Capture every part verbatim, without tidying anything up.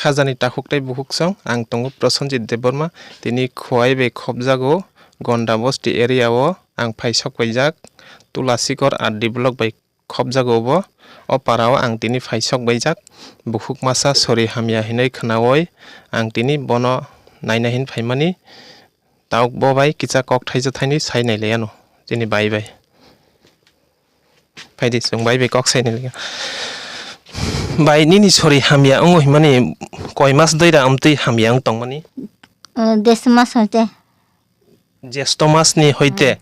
Khajani takhuk tei bukhuksong, ang tongo Prosenjit Debbarma, tini Khowai bai khopjago, Gonda Bosti area o ang phaisok paijak, Tulasikor R D block bai khopjago bo. O para o ang tini phaisok baijak, bukhuk masa sori hamya hinwi khwnawi ang tini bono naina hin phaimani. Tabuk bo bai kisa kok thaisa thainwi sai nai laiano chini bai bai. Phaidi chwng bai bai kok sai nai laiya. Bai, nini sori hamya wngo himani koi mas doira amtwi hamya wng tongmani? O, desh mas hoite. Jesto mas ni hoite?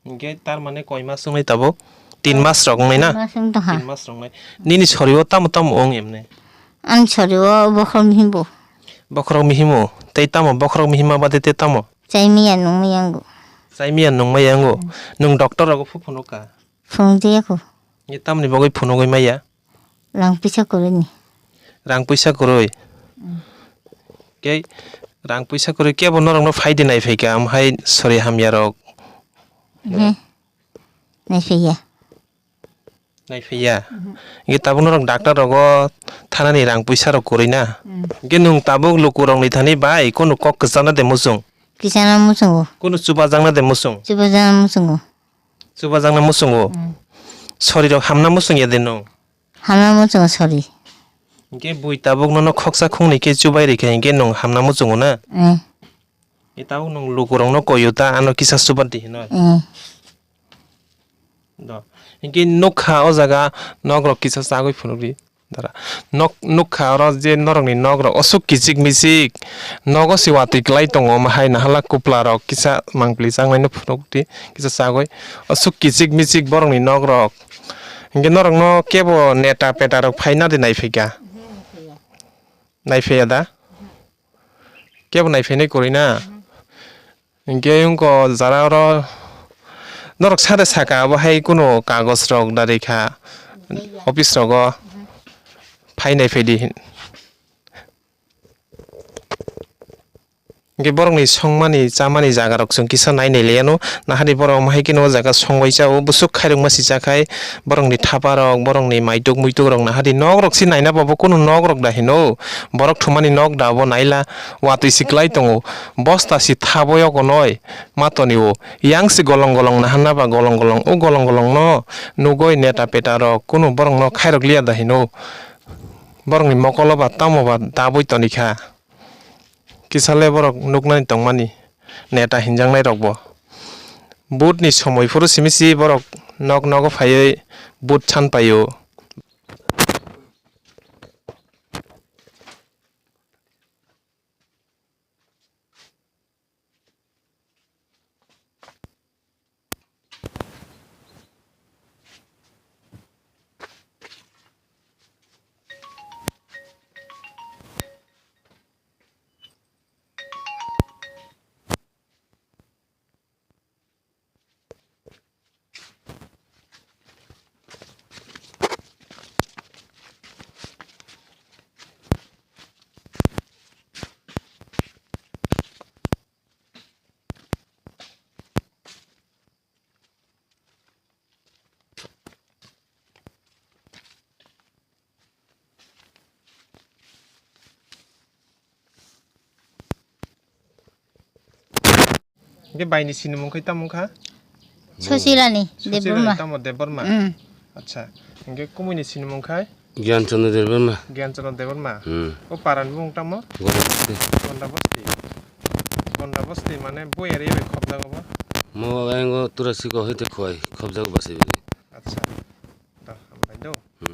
Hinkhe tar mane koi mas wngnai tabuk? Tin mas rok wngnai na? Tin mas wng tongkha. Tin mas rok wngnai. Nini sori o tamo tamo wng emne? Ani sori o bokhorok mihimbo. Bokhorok mihimo? Tei tamo bokhorok mihima bade tei tamo? Chai miya nung miya wngo. Chai miya nung maya wngo? Hmm. Nung doctor rogo phu phunuk ka? Phunuk diya kho. Ye tamni bagwi phunugwi maya? Rang puisa kwrwi ni. Rang puisa kwrwi? Hmm. Kei rang puisa kwrwi kebo norokno phaidi nai phaikha, amhai sori hamya rok? He. Nai phaiya. Nai phaiya? Mhm. Hinkhe tabuk norok doctor rogo thanani rang puisa rok kwrwi na? Hmm. Hinkhe nwng tabuk luku rokni thani bai kunu kok kwchana de muchung? Kwchana muchungo. Kunu chubajakna de muchung? Chubajakna muchungo. Chubajakna muchungo? Hmm. Sori rok hamna muchung ya de nwng? Hamya muchungo sori. Hinkhe bui tabuk nono khoksa khoknwi khe chubai rikha hinkhe nwng hamna muchungo na? Eh. E tabuk nwng lukurokno koiyo ta ano kisa chuba di hinoi. Eh. Do. Hinkhe nukha o jaga nokrok kisa chagwi phunukdi. Dara. Nok nukha oro je norokni nokrok osuk kichik michik. Nogo se watwi kwlai tongo omo hai nahala kuplarok kisa mangpili changnaino phunukdi kisa chagwi. Osuk kichik michik borokni nokrok. Hinkhe norokno kebo neta peta rok phaina de naiphai kha? Naiphaiya da? Kebo naiphainai kwrwi na? Hinkhe wngkha jara oro norok sade saka abo hai kunu kagoj rok da rikha office rogo phai naiphaidi hin. Hinkhe borokni songmani chamani jaga rok chwng kisa nai nai laiano, nahadi borok omo hai kheno o jaga songbai chao, bwswk khairokma si chakhai borokni thapa rok, borokni maituk muituk rok nahadi nok rok se naina babo kunu nok rok da hino, borok thumani nok da bo naila, watwi se kwlai tongo, bosta se thabwi okonoi matoni o, yang se golong golong naharna ba golong golong o golong golong no nugoi neta peta rok kunu borok no khairok liya da hino, borokni mokolo ba tamo ba dabwi tonikha. Kisa le borok nuknani tongmani neta hinjaknai rokbo. Vote ni somoi phuru simi si borok nok nogo phaiwi vote san paio. Hingke baini sinimung khe tamo wngkha? Sosirani Sosirani Debbarma. Tamo Debbarma? Mm. Acha. Hingke kumui ni sinimung khai? Gyan Chandra Debbarma. Gyan Chandra Debbarma? Hmm. O parani bumung tamo? Gonda Bosti. Gonda Bosti. Gonda Bosti mane bo area bai khobjago bo? Mo ayango Turasi ko hoite khowai khobjago basi bini.